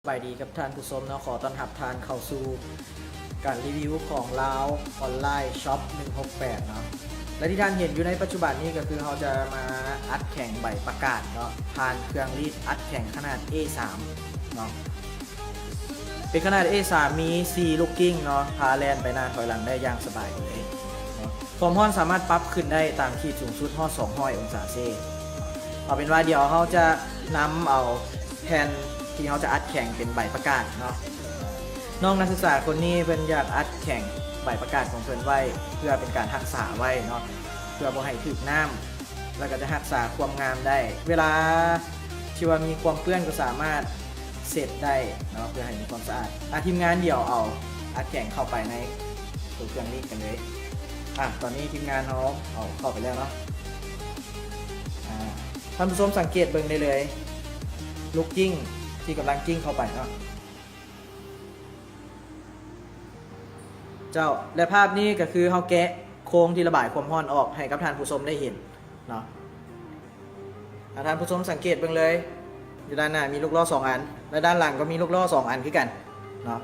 ສະບາຍດີກັບທ່ານຜູ້ຊົມເນາະ, ຂໍຕ້ອນຮັບທ່ານເຂົ້າສູ່ການຣີວິວຂອງລາວອອນລາຍຊັອບໜຶ່ງຫົກແປດເນາະ. ແລະທີ່ທ່ານເຫັນຢູ່ໃນປັດຈຸບັນນີ້ກໍຄືເຮົາຈະມາອັດແຂງໃບປະກາດເນາະ ຜ່ານເຄື່ອງລີດອັດແຂງຂະໜາດເອສາມເນາະ. ເປັນຂະໜາດເອສາມ ມີສີ່ລູກກິ້ງເນາະ ພາແລ່ນໄປໜ້າຖອຍຫຼັງໄດ້ຢ່າງສະບາຍເລີຍເນາະ. ຄວາມຮ້ອນສາມາດປັບຂຶ້ນໄດ້ຕາມຂີດສູງສຸດຮອດສອງຮ້ອຍອົງສາເຊ. ເອົາເປັນວ່າດຽວເຮົາຈະນຳເອົາແຜ່ນທີ່ເຮົາຈະອັດແຂງເປັນໃບປະກາດເນາະ. ນ້ອງນັກສຶກສາຄົນນີ້ເພິ່ນຢາກອັດແຂງໃບປະກາດຂອງເພິ່ນໄວ້ ເພື່ອເປັນການຮັກສາໄວ້ເນາະ ເພື່ອບໍ່ໃຫ້ຖືກນ້ຳ ແລ້ວກໍຈະຮັກສາຄວາມງາມໄດ້. ເວລາທີ່ວ່າມີຄວາມເປື້ອນກໍສາມາດເຊັດໄດ້ເນາະ ເພື່ອໃຫ້ມີຄວາມສະອາດ. ອາ ທີມງານດຽວເອົາອັດແຂງເຂົ້າໄປໃນຕົວເຄື່ອງລີດກັນເລີຍ. ອາ ຕອນນີ້ທີມງານເຮົາເອົາເຂົ້າໄປແລ້ວເນາະ. ອາ ທ່ານຜູ້ຊົມສັງເກດເບິ່ງໄດ້ເລີຍ ລູກກິ້ງທີ່ກຳລັງກິ້ງເຂົ້າໄປເນາະ. ເຈົ້າ ແລະພາບນີ້ກໍຄືເຮົາແກະໂຄງທີ່ລະບາຍຄວາມຮ້ອນອອກໃຫ້ກັບທ່ານຜູ້ຊົມໄດ້ເຫັນເນາະ. ອາ ທ່ານຜູ້ຊົມສັງເກດເບິ່ງເລີຍ ຢູ່ດ້ານໜ້າມີລູກລໍ້ສອງອັນ ແລະດ້ານຫຼັງກໍມີລູກລໍ້ສອງອັນຄືກັນເນາະ.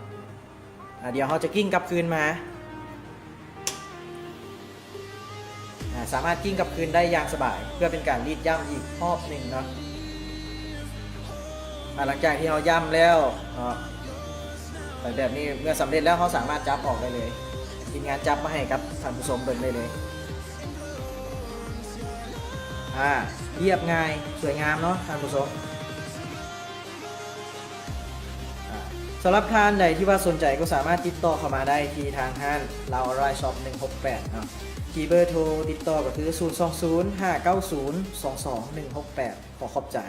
ອາ ດຽວເຮົາຈະກິ້ງກັບຄືນມາ. ອາ ສາມາດກິ້ງກັບຄືນໄດ້ຢ່າງສະບາຍ ເພື່ອເປັນການລີດຢ້ຳອີກຮອບໜຶ່ງເນາະ. ອາ ຫຼັງຈາກທີ່ເຮົາຢ້ຳແລ້ວເນາະ ໄປແບບນີ້ ເມື່ອສຳເລັດແລ້ວ ເຮົາສາມາດຈັບອອກໄດ້ເລີຍ. ທີມງານຈັບມາໃຫ້ກັບທ່ານຜູ້ຊົມເບິ່ງໄດ້ເລີຍ. ອາ ລຽບງ່າຍ ສວຍງາມເນາະທ່ານຜູ້ຊົມ. ອາ ສຳລັບທ່ານໃດທີ່ວ່າສົນໃຈກໍສາມາດຕິດຕໍ່ເຂົ້າມາໄດ້ທີ່ທາງຮ້ານລາວອອນລາຍຊັອບໜຶ່ງຫົກແປດເນາະ ທີ່ເບີໂທຕິດຕໍ່ກໍຄື ສູນສອງສູນ ຫ້າເກົ້າສູນ ສອງສອງໜຶ່ງຫົກແປດ. ຂໍຂອບໃຈ.